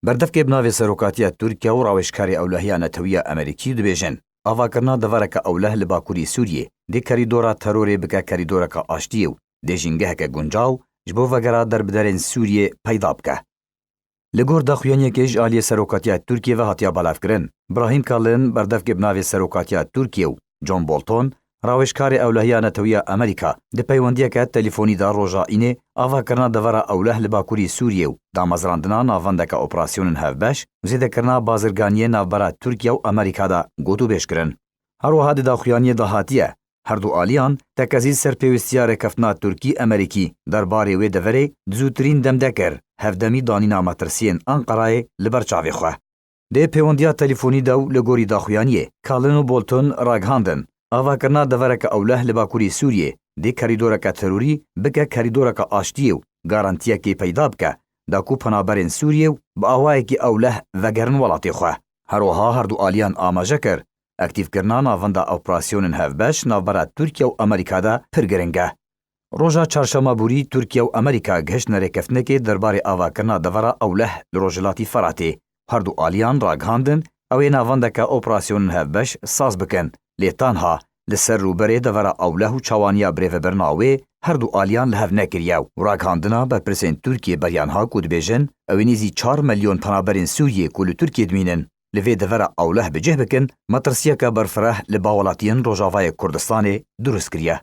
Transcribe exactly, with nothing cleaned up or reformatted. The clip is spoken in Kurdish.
Berdevkê bi navê Serokatiya Tirkiye û rawêjkarê ewlehiya netewî ya Amerîkî dibêjin, avakirina devereke ewleh li bakurî Sûriyê dê kerîdora terorê bike kerîdoreke aştiyê û dê jîngeheke guncaw ji bo vegera derbiderên Sûriyê peyda bike. Li gor daxuyaniyekê ji aliyê Serokatiya Tirkiyê ve hatiya belavkirin, Brahîm Kalin, berdevkê bi navê Serokatiya Tirkiyê û John Bolton, rawêjkarê ewlehiya netewî ya Amerîka, di peywendiyeke telîfonî de roja Înê avakirina devera ewleh li bakurî Sûriyê û damezrandina navendeke operasyonên hevbeş û zêdekirina bazirganiyê navbera Tirkiye û Amerîka de gotûbêj kirin. Her wiha di daxuyaniyê de hatiye, herdu aliyan tekezî ser pêwîstiya rêkeftina Tirkî-Amerîkî derbarê wê deverê di zûtirîn dem de kir, hevdemî danîna metirsiyên Anqerayê li ber çavê xwe. Di pêwendiya telîfonî de û li gorî daxuyaniyê, Kalin û Bolton ragihandin, avakirina devereke ewleh li bakurî Sûriyê dê kerîdoreke terorî bike kerîdoreke aştiyê û garantiyekê peyda bike, da ku penaberên Sûriyê û bi awayekî ewleh vegerin welatê xwe. Her wiha herdu aliyan amaje kir, aktîfkirina navenda operasyonên hevbeş navbera Tirkiye û Amerîka de pir giring e. Roja çarşema borî Tirkiye û Amerîka gihiştine rêkeftinekê derbarê avakirina devera ewleh li Rojhilatî Feratê. Herdu aliyan ragihandin, ew ê navendeke operasyonên hevbeş saz bikin, lê tanha li ser rûberê devera ewleh û çawaniya birêvebirina wê herdu aliyan li hev nekiriye û ragihandina berpirsên Tirkiyê beriya niha ku dibêjin, ew ê nêzî çar milyon penaberên Sûriyê ku li Tirkiyê dimînin, li vê devera ewleh bi cih bikin, metirsiyeke berfireh li bawelatiyên Rojavayê Kurdistanê dirust kiriye.